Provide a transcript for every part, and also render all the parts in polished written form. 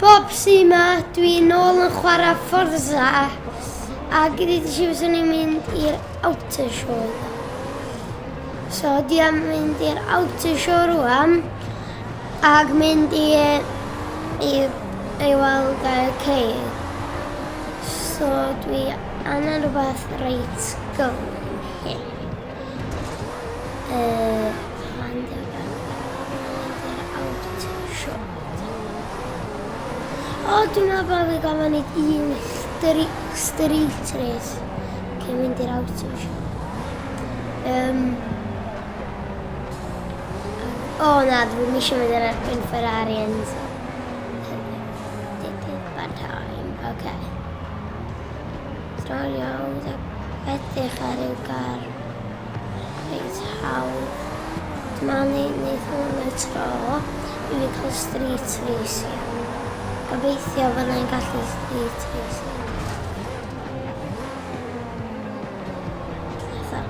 Bob sy yma, dwi nôl yn chwarae Forza a gyda ti fyswn i'n mynd i'r outer show. So dwi am mynd i'r outer show rwan ac mynd i weld y ceir. So dwi angen rhywbeth reit gyflym hyn. Pan mynd i'r outer show. O, dwi'n meddwl bod fi gorfod gwneud un street race cyn mynd i'r auto show. O na, dwi'n eisiau mynd yn erbyn Ferrari and did it bad time. Okay. Tro'n iawn, edrych ar yw gar reit hawdd. Dyma ni wneud hwn y tro i fi cael street racing. Gobeithio fydda i'n gallu street racing. Fatha.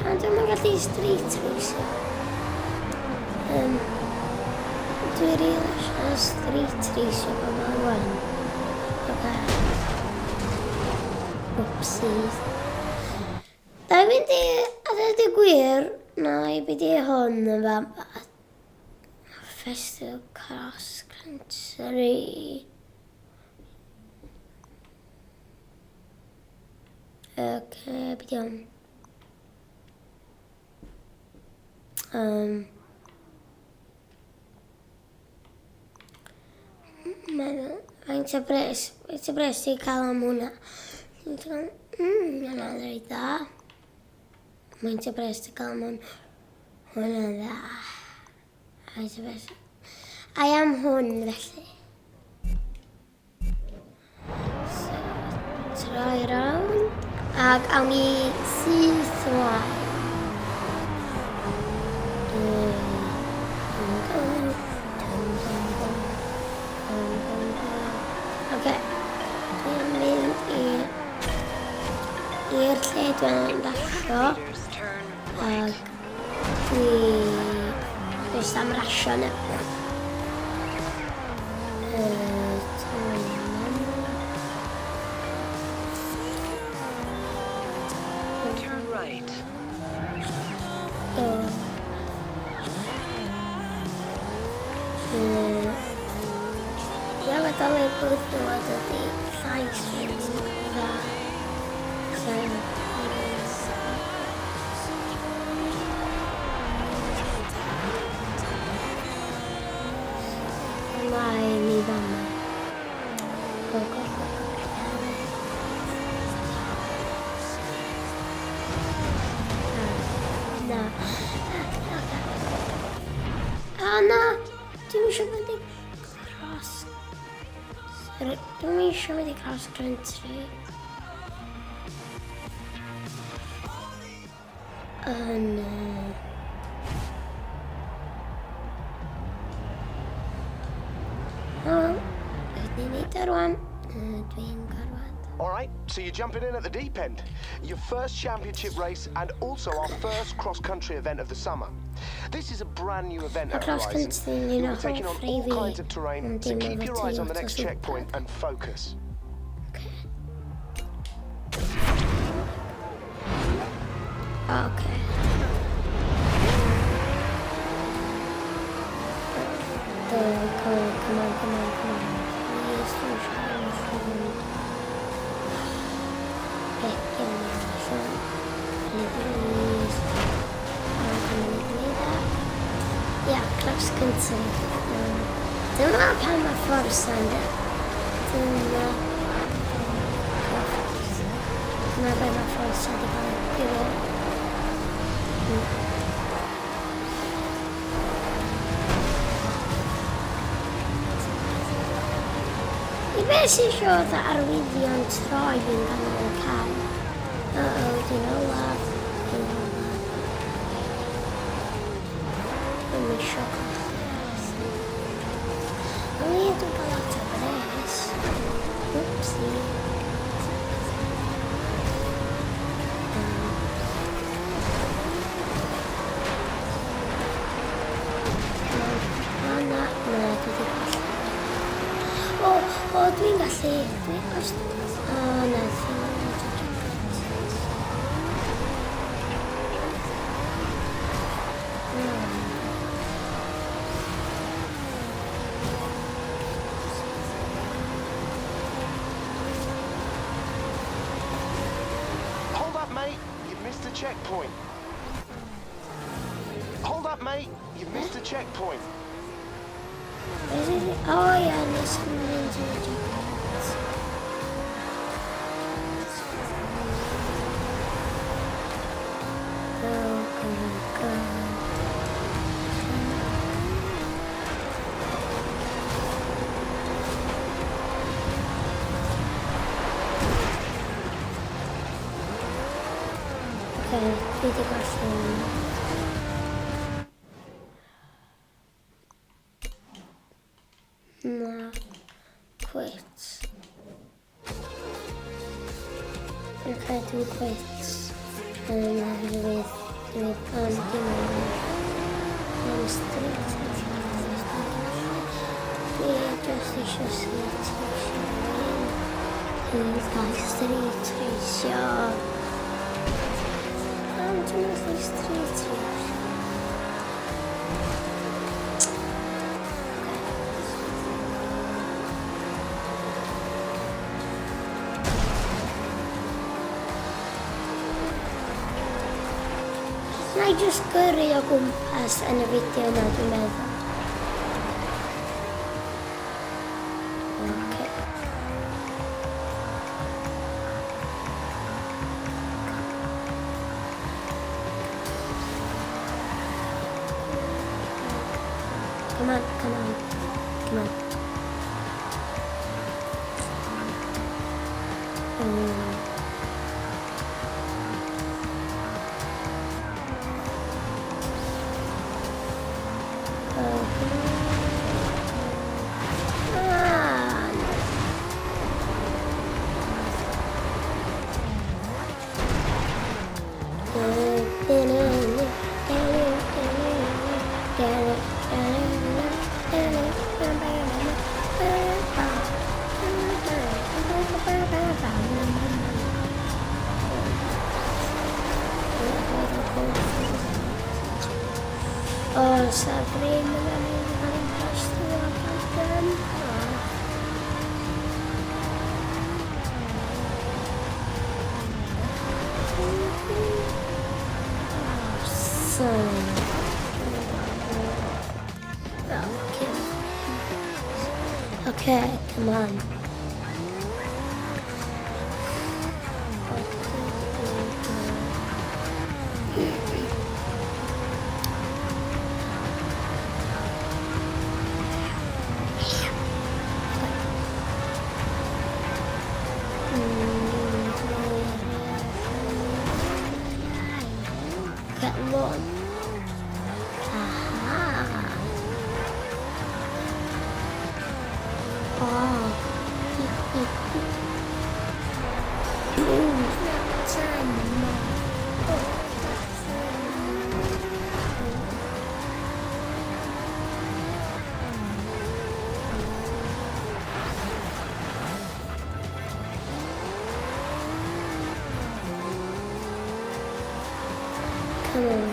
Pan dwi'n gallu street racing? Dwi rili eisiau street racing yma rwan. Oce. Wpsies. Da i'n mynd i, a dweud y gwir, na i byd i hwn yn fan Festival Cross Country. Oce, beth i hwn? Faint o bres, faint o bres ti'n cael am hwnna? Hwnna'n reit dda. Faint o bres ti'n cael am hwn? Hwnna'n dda. Faint o bres? I am hwn felly. So, troi rownd, ac awn ni syth ymlaen. Oce, dwi'n mynd i'r lle dwi'n rasio. Ac dwi jyst am rasio nawr. Turn right. Do. Wel, y dylai bod dod ydy llais fi'n dda. Ymlaen i fama. Go, go, go, go. Na. O na! Dwi'n eisiau mynd i cross. Dwi'n eisiau mynd i cross country. Yn... O, beth ni'n neud o rwan? Dwi'n gorfod. All right, so you're jumping in at the deep end. Your first championship race and also our first cross-country event of the summer. This is a brand new event at Cross Horizon. country yn You'll be taking on hoff all rei fi, kinds of terrain, ond so dim keep efo your eyes on the Toyota next Supra. checkpoint and focus. Okay. Come on, come on, come on, come on. Please, don't shine phone. Beth iawn, phone. Please. Come on, come on, come on. Yeah, cross country. Dyma pan mae Forza yn dod. Dyma Dyma be mae Forza wedi cael ei greu. I beth sy'n eisiau oedd arwyddion troi yn ganol y cae? Uh-oh, dwi'n olaf. Dwi'n olaf. Dwi'n eisiau colli ras. O ie, dwi'n cael lot o bres. Whoopsie. dwi'n gallu... Dwi, os... O, na, ddim yn mynd i checkpoint. Hold up, mate. You've missed a checkpoint. Hold up, mate. You've missed a checkpoint. Is it? Oh, yeah, nes i'n mynd i checkpoint. Go, go, go. Okay, dwi wedi gorffen. Na. Quit. Okay, dwi'n quit. Oherwydd dwi ond dim ond am street Dwi just eisiau street racio. Dwi'n gael street racio. Pam dwi'n gallu street racio? Okay. Na i just gyrru o gwmpas yn y fideo yma, dwi'n meddwl. Okay. Come on, come on, come on. Oh, come on. Ah, no. O, sa Bryn yn mynd i cael ei crash gyntaf. So, okay. Okay, come on. Get one. Aha. Oh. Boom. Time. Oh, that's Come on.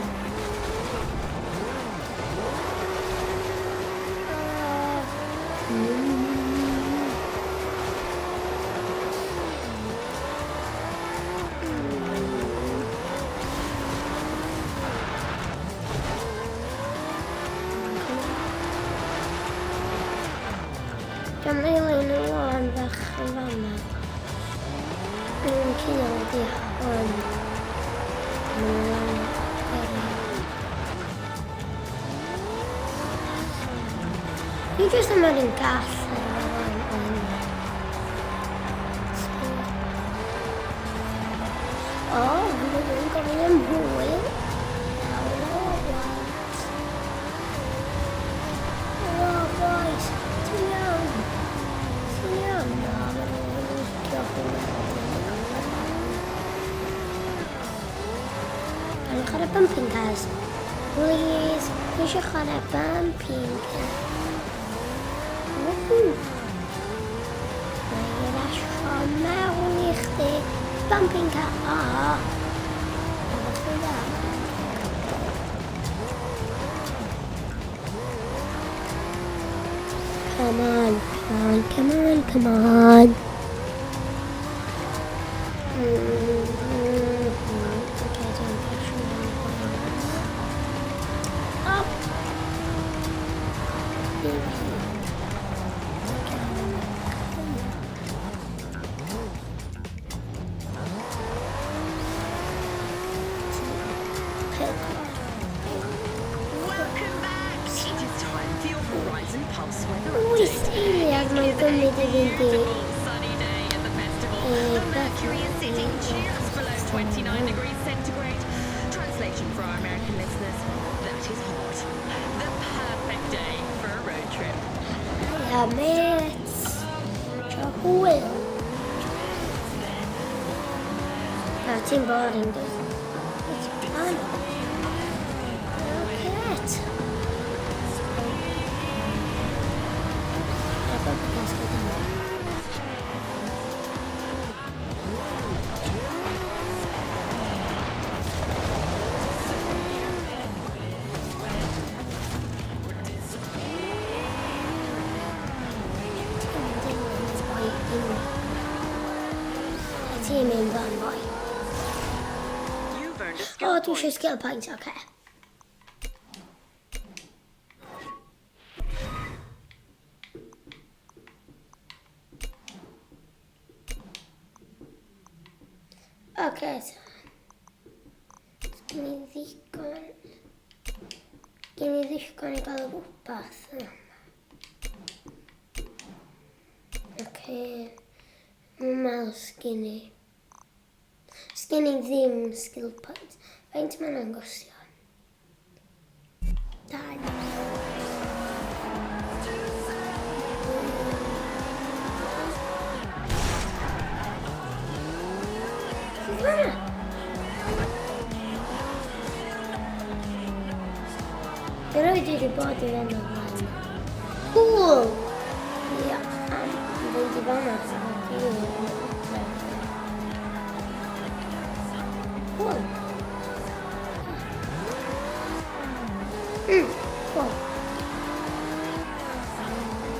Dwi'n dilyn y lôn fach yn fanna. Dwi'n cul di hwn. Mae'n gyrru. Dwi jyst yn mynd yn gall ar y lôn o hynny. O, dwi'n gofyn am hwyl. Hello, lads. Hello, boys. Ti'n iawn? Ti'n iawn? Na, maen nhw'n licio hwnna. Gawn ni chwarae bumping cars? Please, dwi eisiau chwarae bumping cars. Woohoo! mewn i chdi. Bumping car. Ah. Efo chdi da. Come on, come on, come on, come on. Okay, dwi'n pasio mewn. Up. Here we go. Pedwar. Welcome back. It is time for your Horizon Pulse weather Wyth update. eiliad mae'n gymryd i fynd i Beautiful sunny day at the festival. The mercury is sitting just below 29 degrees centigrade. Translation for our American listeners, that is hot. The perfect day for a road trip. Ia, mêt. Tro hwyl. Na, ti'n boring, dwi. It's fun. Ocê. Efo beth gyda ni. Ti'n dilyn y boi unwaith. Ti'n mynd fan boi. You've earned a skill O, dwi eisiau point. skill point, oce. Okay. Oce, so. Gen i ddigon i gael rhywbeth yma. Oce. Mae'n meddwl sgyn i. Sgyn i ddim skill point. Faint mae'n angosio? 2. Sydd fan'na? Dwi erioed wedi bod i fynd o flaen. Cool! Ia, am fynd i fan'na, so dwi'n adre. Cool. Cool.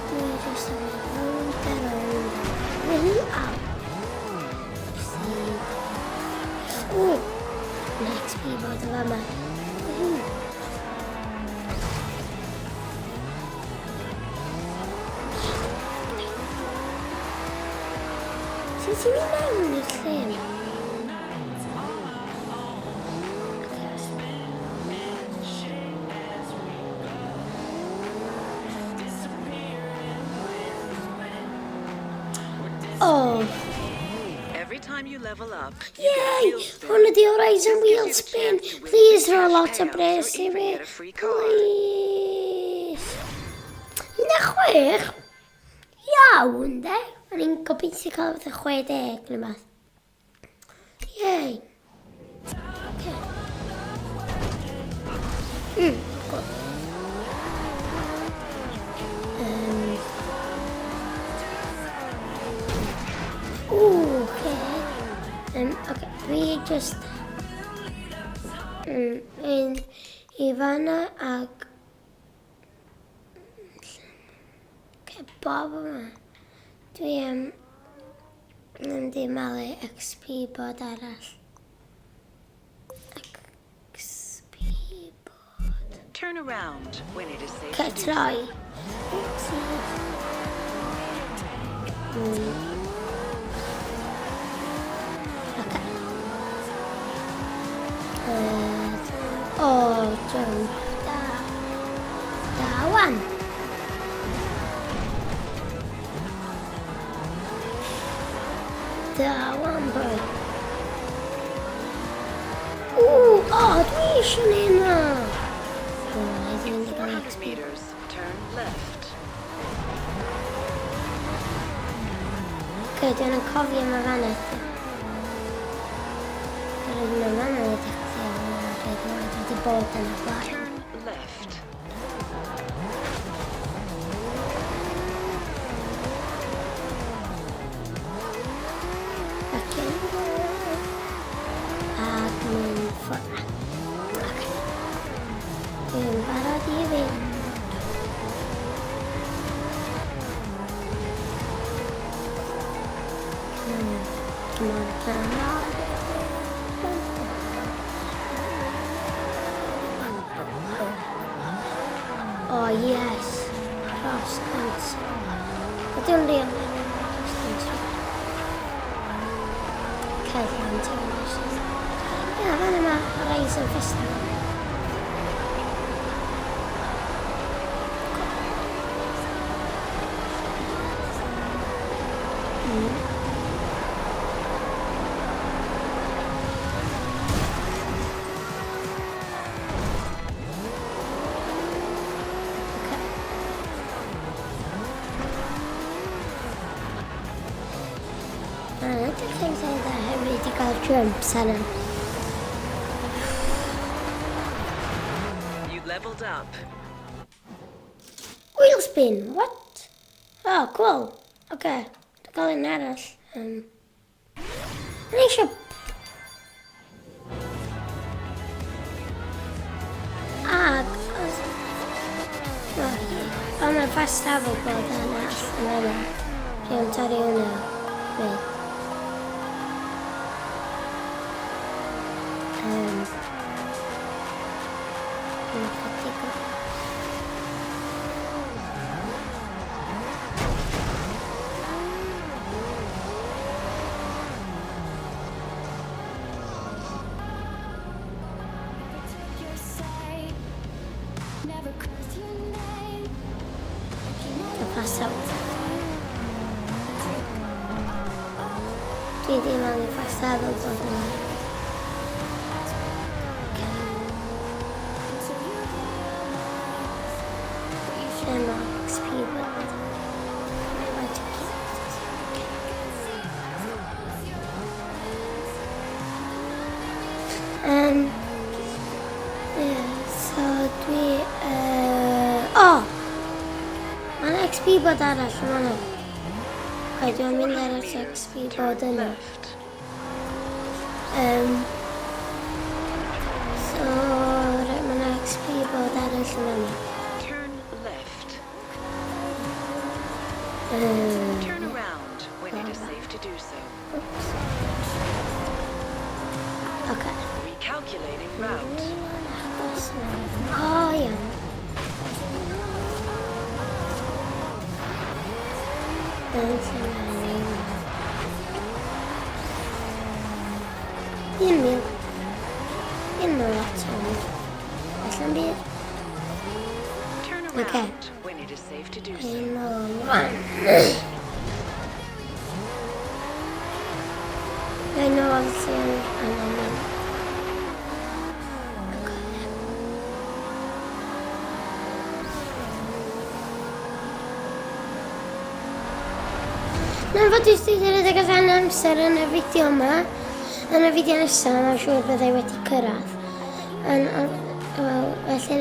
Dwi jyst yn mynd rownd a rownd. Woohoo, aw. See. Ww, mae XP bod o fama. Woohoo. Sut ti'n mynd mewn i'r lle yma? Ocê, Oh, Every time you level up, you get a yay! wheel spin. Hwn ydi Horizon This gives Wheel you the Spin. chance to win Please big rho cash lot o payouts bres or i even fi. get a free car. Please. 16? Iawn, de. O'n i'n gobeithio cael fatha 60 neu beth. Yay. Okay. Good. Ooh, okay. Okay, dwi just mynd i fanna ag. Okay, bob yma. Dwi am mynd i malu XP board arall. XP board. Turn around when it is safe Okay, to do so. troi. Oopsie. Okay. Oh, jump. Da. Da, wan. Da, wan, boi. Ww, o, dwi eisiau neud na. O, rhaid i In fynd i gael 400 XP. meters, turn left. Oce, dwi'n cofio mae fan ydy. Dwi'n mae fan ydy chdi, dwi'n wedi bod yn y blaen. Turn left. Oh yes, cross country. Ydy o'n real cross country? Cerdded Tours. Ie, fan yma Horizon Festival. Okay. Mae'n edrych yn lle dda hefyd i gael jumps arno. You leveled up. Wheel spin, what? Oh, cool. Oce, dwi'n cael un arall. O'n eisiau... Ag, os... O, mae'n fast travel bod yna allan yna. Rhywun torri hwnna. Wait. Dwi'n chydig o... Never curse your name. Y fast travel. Dwi ddim angen fast travel bod yna. Okay. Lle mae XP bod? I want to keep it. Okay. Yeah, so dwi... Oh! Mae'n XP board arall yn fan'na. Okay, dwi'n mynd ar yr XP board yna. Left. So, right, mae'n XP board arall yn fan'na. Turn left. Turn around when it is safe to do so. Oops. Okay. Recalculating route. Achos na. O, iawn. Yn lle mae'n ein. 1,000. Un mil lot o'n. Allan byd. Turn Okay. around when it is safe to do so. Un nôl rwan. Mae'n nôl lle angen mynd. Okay. Na'n fod i wedi rhedeg allan amser yn y fideo yma. Yn y fideo nesaf, mae'n siŵr byddai wedi cyrraedd. Yn, wel, felly